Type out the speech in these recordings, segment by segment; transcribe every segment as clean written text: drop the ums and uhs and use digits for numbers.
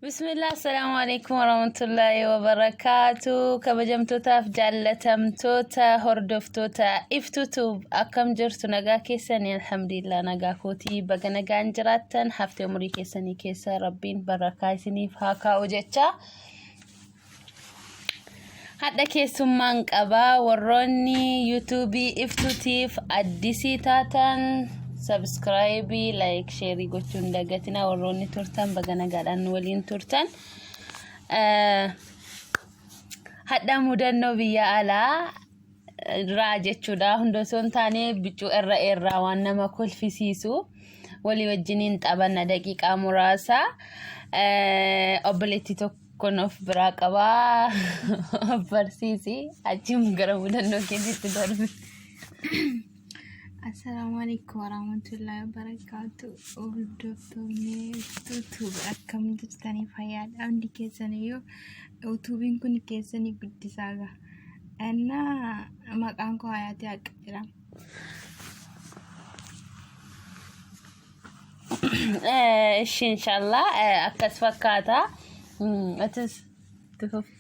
Bismillah, assalamu alaikum warahmatullahi wabarakatuh. Kabajamtootaaf jaallatamtoota hordoftoota Iftutuub, akkam jirtu? Nagaa keessanii? Alhamdulillah, nagaa kootii. Baga nagaan jiraattan, haftee umurii keessanii keessa Rabbiin barakaa isiniif haa kaa'u jecha. Hadha keessummaan qabaa. Warroonni yuutuubii Iftutiif addisii taatan subscribe, like, share gochuun dagatina. Warroonni turtan baga nagaadhaan waliin turtan. Hadha mudannoo biyya alaa irraa jechuudha. Hunda osoo hin taane biccuu irra irraa waan nama kolfisiisu walii wajjiniin taphanna daqiiqaa muraasa. Obboleettii tokkoon of biraa qabaa, of barsiisi, achiin gara mudannoo keetiitti darbi. Assalaamu alaikum warahmatullahi wabarakatuh. Hordoftoonni YouTube akkam jirtanii? Fayyaadha hundi keessaniyyuu? Yuutuubiin kun keessanii guddisaa gaha. Innaa maqaan koo Hayaatii Haqa jedhama. Ishi inshallah akkas fakkaata. Atis itti fufi.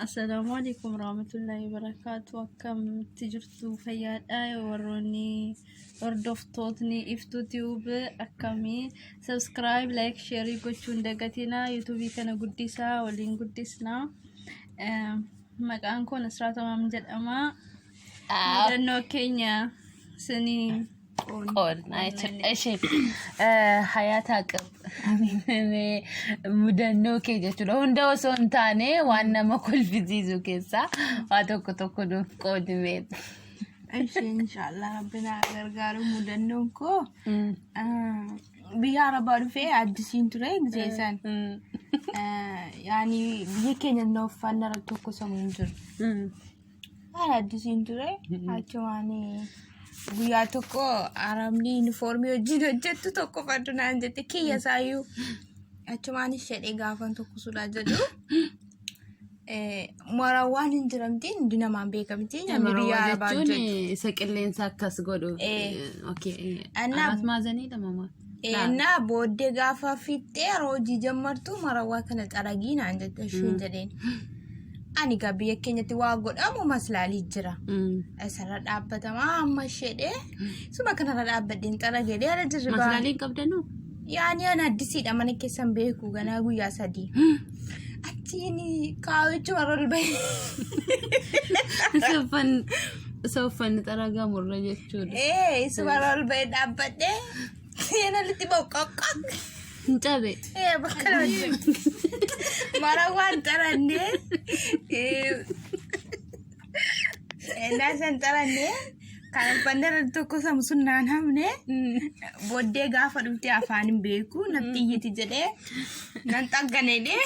Assalaamu alaikum warahmatullahi wabarakatuh. Akkamitti jirtu? Fayyaadha? Warroonni hordoftootni Iftuu Tube akkamii? Subscribe, like, share gochuun dagatina. Yuutuubii kana guddisaa, waliin guddisnaa. Maqaan koo Nasraa Tamaam jedhama. Mudannoo keenya sinii qoodna jechuudha. Ishee Hayaata Aqab, mudannoo kee jechuudha. Hunda osoo hin taane waan nama kolfisiisu keessaa waa tokko tokko nuuf qoodime. Ishee inshaallah Rabbi na gargaaru, mudannoon koo biyya Arabaa dhufee addisiin ture gisee san. Yaani biyya keenya na uffannaa irratti tokko sammuu hin jiru. Haala addisiin ture, achumaan guyyaa tokko arabni yuunifoormii wajjin hojjettu tokko fadhu naan jette, kiyya isaayyuu. Achumaan ishee gaafan tokko sudhaa jedhu marawwaan hin jiramti, hundi namaan beekamti, namni biyya Arabaa jechuun hojjetu. Isa qilleensa akkas godhu. Eh. Anaat maazanii lama maal? Ennaa booddee gaafa fixxee yeroo hojii jammartu marawwaa kana xaragii naan jette isheen jedheen. Ani gaa biyya keenyatti waa godhamu maslaalii jira. Isarra dhaabbatamaa amma isheedhee suma kanarra dhaabbadheen xaragedhee ala jirri ba'an. Maslaalii hin qabdanuu? Yaani ani addisiidha, mana keessan beeku ganaa guyyaa 3. Achiin kaawwichi warra ol bahe. Isa uffanni xaragamurra jechuudha. Ee, isuma warra ol bahe dhaabbadhee seenalitti ba'u qoqqoq. Hin cabe. Ee, bakka lamatti. Marawwaan xarannee. Ennaa san xarannee kan uffanni irra tokko samu sun naan hamne. Booddee gaafa dhuftee afaan hin beeku natti iyyiti jedhee nan xagganedhee.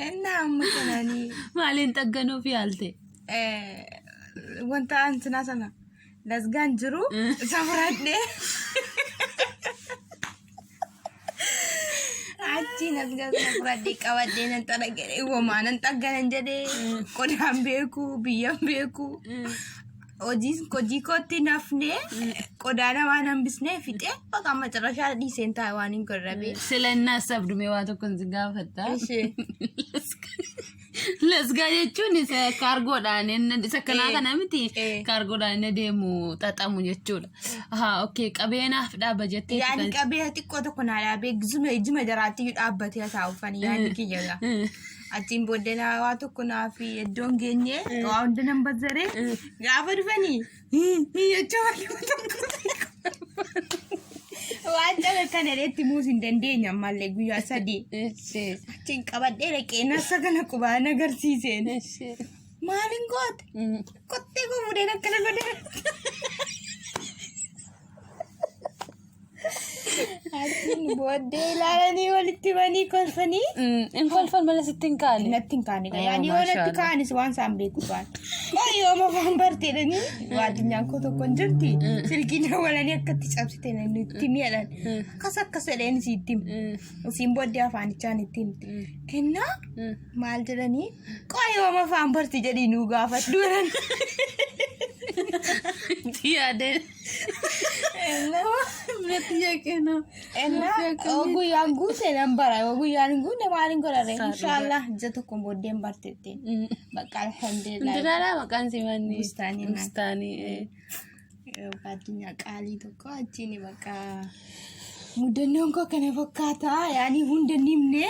Ennaa amma kananii Maaliin xagganuuf yaalte? Wanta ansinaa sana lasgaan jiru isa fudhadhee achi lasgaa sana fudhadhee qabadhee nan xaragedhe, womaa nan xagganan jedhee, qodaan beeku, biyyan beeku, hojii hojii kootti nafnee qodaa namaa hambisnee fixee bakka macarrashaa dhiiseen taa'e, waan hin godhamee. Silannaa sabdumee waa tokko si gaafatta. Ishee. Lasgaa jechuun isa kaargoodhaan inni isa kanaa kana miti, kaargoodhaan inni deemu xaxamu jechuudha. Haa, okay, qabeenaaf dhaaba jettee. Yaani qabee xiqqoo tokko naa dhaabee gizuma ijuma jaraatti iyyuu dhaabbatee taa'u uffani yaadni kiyya gaa. Achiin booddee naa waa tokko naa fi iddoon geenyee waa hunda nan bazzaree gaafa dhufanii hii jechuu waan tokko waan cabe kana itti muus hin dandeenye ammallee guyyaa 3. Achiin qabadhee dhaqee nasa kana qubaan agarsiiseen. Maaliin goote? Kottee koo fuudheen akkana godhe. Achiin booddee ilaalanii walitti banii kolfanii. Hin kolfan malee sitti hin kaane. Natti hin kaane. Yaani yoo natti kaanis waan isaan beeku baan. Yoo yooma afaan barteedhanii waa addunyaan koo tokko hin jirti. Silkii dawwalanii akkatti cabsite namni itti mi'adhan. Akkas akkas jedheen isiitti hima. Isiin booddee afaanichaan itti himte. Innaa maal jedhanii, qoo yooma afaan barti jedhii nuu gaafadhu jedhan. Itti yaadee. Natti yaqina. Ennaa guyyaan guute nan bara yoo guyyaan hin guute maaliin godhare inshaallah ija tokkoon booddeen barteettiin. Bakka alhamdulillah. Intalaadhaa maqaan si manni? Bustaanii naan. Bustaanii. Addunyaa qaalii tokko achiin bakka mudannoon koo kana fakkaata yaani hunda hin himne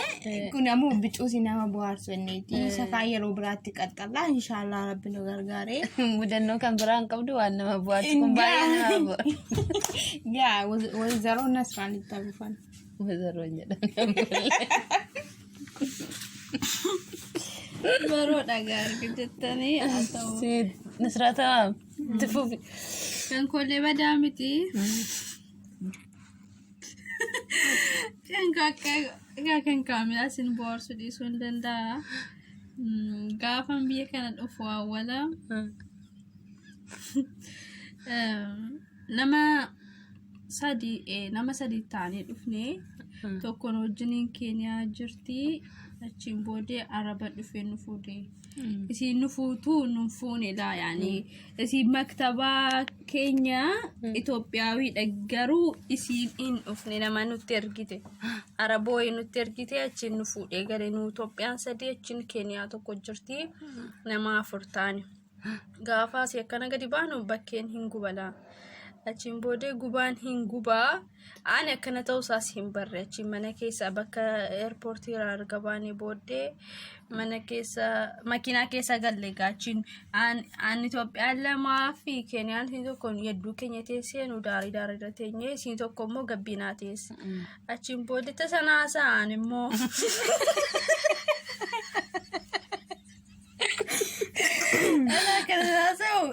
kun ammoo bicuusi nama bohaarsu inniiti isa kaan yeroo biraatti qaxxalla inshaallah rabbi nu gargaaree. Mudannoo kan biraa hin qabdu waan nama bohaarsu kun baay'ee nama bohaarsu. Yaa wayzaroo Nasraan itti hafifan. Wayzaroon jedhan. Baroo dhagaa arga jettanii haa ta'u. Nasraa tamaam. Itti fufi. Kan koollee badaa miti. Kan akka egaa kan kaamilaa isin bohaarsuu dhiisuu hin danda'a. Gaafan biyya kana dhufu awwala nama 3 taanee dhufne tokkoon wajjiniin Keeniyaa jirti achiin booddee Araba dhufee nu fuudhe. Isiin nu fuutu nu fuune laa yaani isiin maktabaa keenya Itoophiyaawiidha garuu isiin hin dhufne nama nutti ergite. Arabooyi nutti ergite achiin nu fuudhee gale nu Itoophiyaan 3 achiin Keeniyaa 1 jirti nama 4 taane. Gaafa asii akkana gadi baanu bakkeen hin gubalaa. Achiin boodee gubaan hin gubaa. Ani akkana ta'uu isaas hin barre. Achiin mana keessa bakka eerpoortii irraa erga baanee booddee mana keessa makiinaa keessa galle egaa achiin an Itoophiyaan 2 fi Keeniyaan isiin tokko hedduu keenya teessee nu daarii daarii irra teenyee isiin tokko immoo gabbiinaa teesse. Achiin booddee tasa naasa'an immoo. Ana kana haasa'u.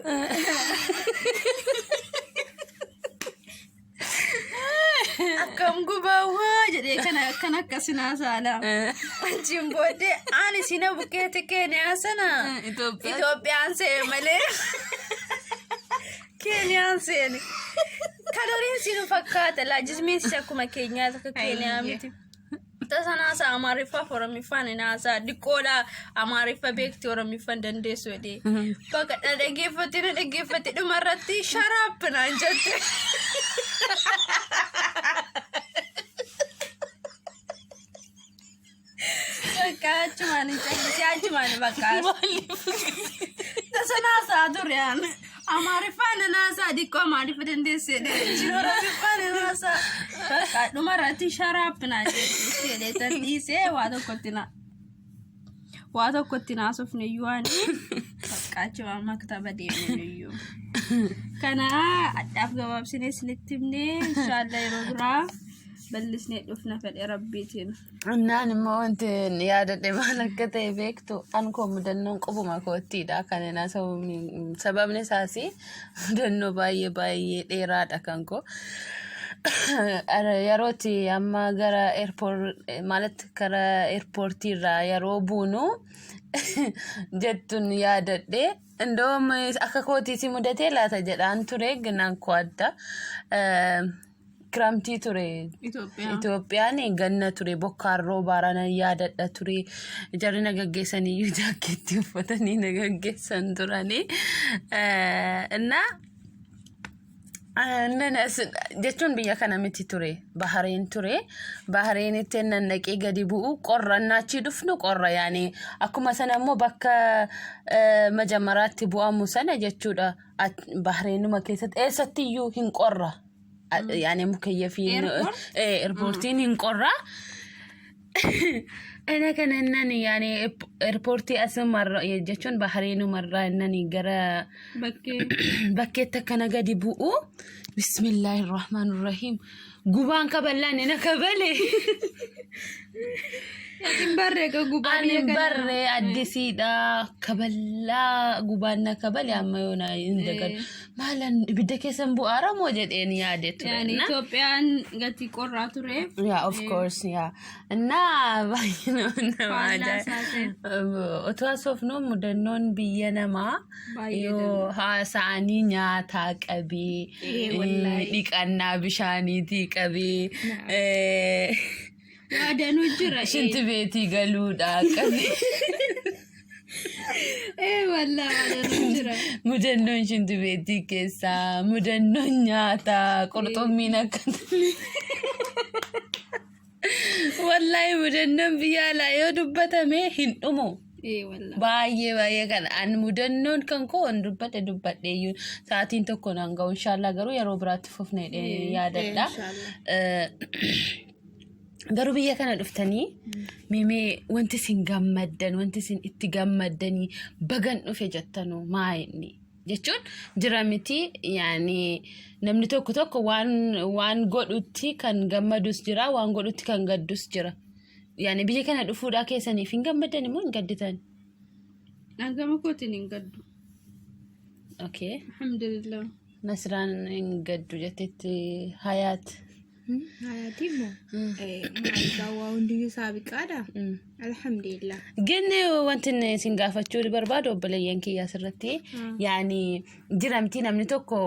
Akkam gubaa waa jedhee kana akkan akkasin haasaala. Achiin booddee ani sina bukkeetti Keeniyaa sana Itoophiyaan se'e malee Keeniyaan seene. Kaloriin sinu fakkaata laajismiin akkuma keenyaa akka Keeniyaa miti. Tasa naasa Amaariffaaf Oromiffaan hin haasaa diqqoodha Amaariffa beekti Oromiffa hin dandeessu jedhee. Bakka na dhaggeeffatte na dhaggeeffatte dhuma irratti sharaap naan jette. Bakka achumaan hin callisee achumaan bakka. Tasa naasaa ture aan. Amaariffaan nan haasaa diqqoo Amaariffa dandeessee jiru Oromiffaan nan haasaa. Bakka dhuma irratti sharaap naa jedhee tan dhiisee waa tokkotti na waa tokkotti naasofne iyyuu ani bakka achuma maktaba deemne iyyuu. Kana adhaaf gabaabsinee isinitti himne inshaalla yeroo biraa bal'isnee dhufna fedhe rabbiitiin. Innaan immoo wanti yaadadhe maal akka ta'e beektu an koo mudannoon qubuma koottiidha kan inni sababni isaas mudannoo baay'ee baay'ee dheeraadha kan koo. Yerootti amma gara maalitti gara eerpoortii irraa yeroo buunu jettuun yaadadhe. Indoom akka kootii si mudatee laata jedhaan ture ginaan koo adda. Kiramtii ture. Itoophiyaa. Itoophiyaan ganna ture bokkaan roobaara nan yaadadha ture. Jarri na gaggeessan iyyuu jaakkeettii uffatanii na gaggeessan turanii. Innaa jechuun biyya kana miti ture. Bahareen ture. Bahareenitti nan dhaqee gadi bu'u qorra innaa achii dhufnu qorra yaani akkuma sana immoo bakka majammaraatti bu'amu sana jechuudha. Bahareenuma keessatti eessatti iyyuu hin qorra. Yaani mukayyafiin Airport? eerpoortiin hin qorra. Ina kana innan yaani eerpoortii asumarra jechuun Bahareenumarraa innan gara Bakkee. bakkeetti akkana gadi bu'u. Bismillaahi rahmaan rahiim. Gubaan kaballaan ina kabale. Hin barree ka gubaa Ani biyya hin kanaa. barree addisiidha. Kaballaa gubaan na kabale amma yoona hin dagadu. Maalan ibidda keessan bu'aara moo jedheen yaade ture. Yaani Na? Itoophiyaan gatii qorraa ture. Yeah, of course, yeah. እና baay'ee nama Faallaa isaa ta'e. Otoo haasofnu mudannoon biyya namaa Baay'ee yoo haasa'anii nyaataa qabee, Wallaahi. dhiqannaa bishaaniitii qabee, Waa danuu jira. shinti beetii galuudhaa qabee. Wallaa waa danuu jira. Mudannoon shinti beetii keessaa, mudannoon nyaataa, qurxummiin akka Wallaahi mudannoon biyya alaa yoo dubbatame hin dhumu. Ee wallaahi. Baay'ee baay'ee kan an mudannoon kan koo an dubbadhe dubbadhe iyyuu sa'aatiin tokko naan ga'u inshaallah garuu yeroo biraatti fufne jedhee yaadadha. Garuu biyya kana dhuftanii mimee wanti isin gammaddan wanti isin itti gammaddanii bagan dhufe jettanuu maa inni jechuun jira miti yaani namni tokko tokko waan waan godhutti kan gammadus jira waan godhutti kan gaddus jira. Yaani biyya kana dhufuudhaa keessaniif hin gammaddan immoo hin gadditan. An gama kootiin hin gaddu. Okay. Alhamdulillah. Nasraan hin gaddu jettetti Hayaat. Hayaati immoo maal waa hundiyyuu saabiqaadha. Alhamdulillah. Gin wanti inni isin gaafachuu barbaadu obboleeyyan kiyya asirratti yaani jira miti namni tokko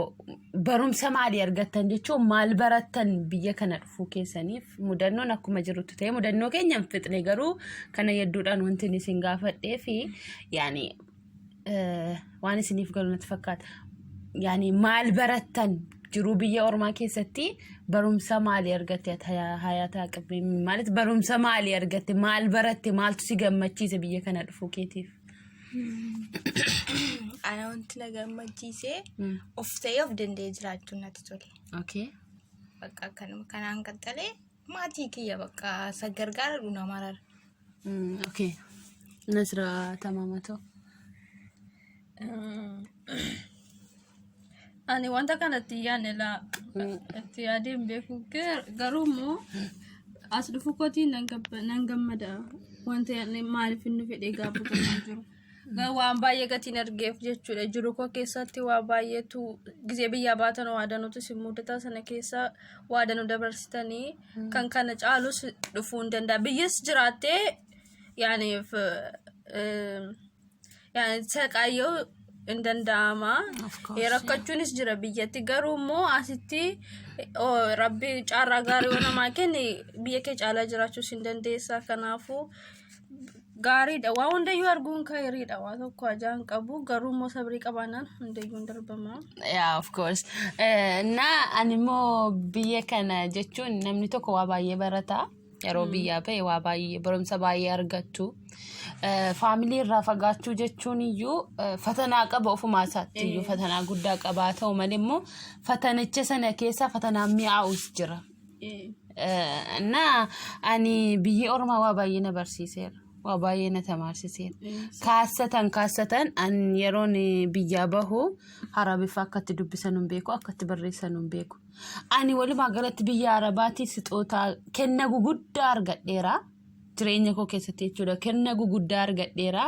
barumsa maalii argattan jechuun maal barattan biyya kana dhufuu keessaniif mudannoon akkuma jirutti ta'e mudannoo keenya hin fixne garuu kana hedduudhaan wanti inni isin gaafadhee fi yaani waan isiniif galu natti fakkaata. Yaani maal barattan jiruu biyya ormaa keessatti barumsa maalii argatte hayaata qabee maalit barumsa maalii argatte maal baratte maaltu si gammachiise biyya kana dhufuu keetiif? Ana wanti na gammachiise of ta'ee of danda'ee jiraachuun natti tole. Bakka akkanuma kanaan qaxxalee maatii kiyya bakka isa gargaara dhuna marara. Okay. Nasraa Tamamatoo. Ani wanta kanatti hin yaadne laa itti yaadee hin beeku. Garuu immoo as dhufu kootiin nan gammada. Wanta yaadne maaliif inni fedhee gaabbu kan hin jiru. Waan baay'ee gatiin argeef jechuudha. Jiru koo keessatti waa baay'eetu gizee biyyaa baatan waa danuutu si mudata sana keessa waa danuu dabarsitanii kan kana caalus dhufuu hin danda'a. Biyyis jiraattee yaaniif yaani saqaayyoo hin danda'ama. Of course, Rakkachuunis jira biyyatti garuu immoo asitti rabbi carraa gaarii yoo namaa kenne biyya kee caalaa jiraachuus hin dandeessa. Kanaafuu gaariidha. Waa hundayyuu arguun kayriidha. Waa tokko ajaan qabu garuu immoo sabrii qabaannaan hundayyuu hin darbama. Yeah, of course. Na ani immoo biyya kana jechuun namni tokko waa baay'ee barata. Yeroo biyyaa ba'e waa baay'ee barumsa baay'ee argattu. Family irraa fagaachuu jechuun iyyuu fatanaa qaba ofumaa isaatti iyyuu fatanaa guddaa qaba. Haa ta'u malee immoo fatanicha sana keessa fatanaan mi'aawus jira. Na ani biyyi ormaa waa baay'ee na barsiiseera. Waa baay'ee na tamaarsiseera. Kaassatan kaassatan an yeroon biyyaa bahu Arabiffa akkatti dubbisan hin beeku akkatti barreessan hin beeku. Ani walumaa galatti biyya Arabaatti sixootaa kenna guguddaa argadheera. Jireenya koo keessatti jechuudha. Kenna guguddaa argadheera.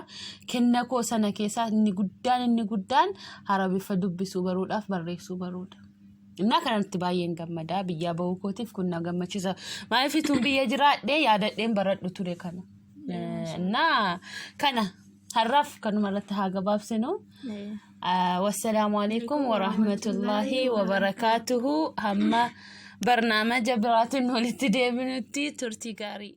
Kenna koo sana keessaa inni guddaan Arabiffa dubbisuu baruudhaaf barreessuu baruudha. Innaa kanatti baay'een gammadaa biyyaa bahuu kootiif kun na gammachiisa. Maaliif tun biyya jiraadhee yaadadheen baradhu ture kana. Innaa kana har'aaf kanuma irratti haa gabaabsinu. Wassalaamu alaikum warahmatullaahi wabarakaatuhu. Hamma barnaamaja biraatiin walitti deebinutti turtii gaarii.